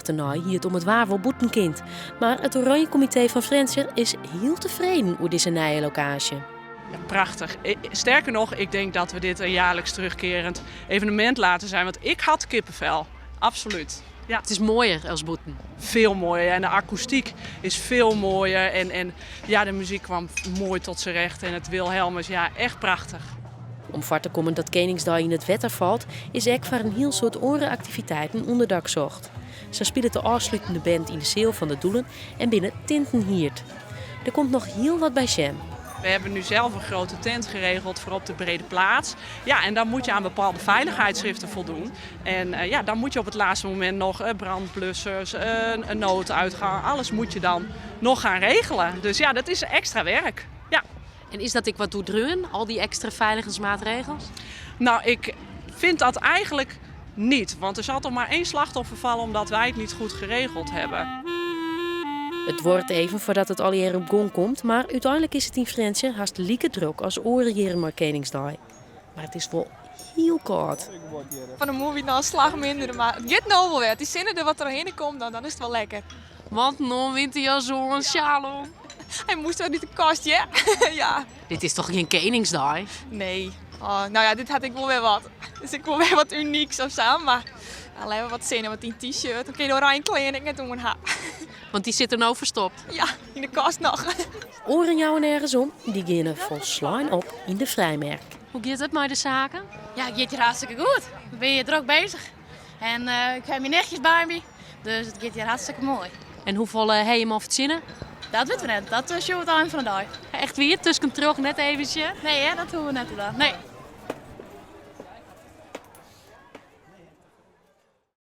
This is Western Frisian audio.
Achternei hie it om it waar wol bûten kind, mar it Oranjekomitee fan Frjentsjer is hiel tefreden oer dizze nije lokaasje. Ja, prachtig. Sterker nog, ik denk dat we dit een jaarlijks terugkerend evenement laten zijn. Want ik had kippenvel. Absoluut. Ja. It is moaier as bûten. Veel mooier. En de akoestyk is veel mooier. En ja, de muziek kwam mooi tot zijn recht. En het Wilhelmus, ja, echt prachtig. Om foar te kommen dat Keningsdei yn it wetter falt, is ek foar in hiel soad oare aktiviteiten ûnderdak socht. Sa spilet de ôfslutende band yn de seal fan de Doelen en binne tinten hierd. Der komt noch hiel wat by sjen. We hebben nu zelf een grote tent geregeld voor op de brede plaats. Ja, en dan moet je aan bepaalde veiligheidsschriften voldoen. En eh, ja, dan moet je op het laatste moment nog eh, brandblussers, een nooduitgang, alles moet je dan nog gaan regelen. Dus ja, dat is extra werk. Ja. En is dat ek wat oerdreaun, al dy ekstra feiligensmaatregels? Nou, ik vind dat eigenlijk niet. Want er zal toch maar één slachtoffer vallen omdat wij het niet goed geregeld hebben. It duorret even foardat it allegear op gong komt, mar úteinlik is it yn Frjentsjer hast like drok as oare jierren mei Keningsdei. Mar it is wol hiel kâld. Fan 'e moarn wie it noch in slach minder, mar it giet no wol wer. As dy sinne der wat trochhinne komt, dan is it wol lekker. Wanten oan, winterjas oan, sjaal oan. Hy moast wer út de kast, ja. Ja. Dit is toch gjin Keningsdei? Nee. Oh, no ja, dit hat ek wol wer wat. Is ek wol wer wat unyks of sa, mar leaver wat sinne, want dyn t-shirt, dan kin je de oranje klean ek net oan ha. Want dy sit der no ferstopt? Ja, yn de kast noch. Oaren jouwe nergens om, dy geane folslein op yn de frijmerk. Hoe giet it mei de saken? Ja, it giet hjir hartstikke goed. We binne hjir drok bezich. En eh, ik ha myn nichtjes by my, dus it giet hjir hartstikke moai. En hoefolle ha jim al fertsjinne? Dat witte we net, dat sjogge we it ein fan de dei. Echt wier? Tuskentroch net even sjen? Nee, hè, dat hoege we net te dwaan. Nee.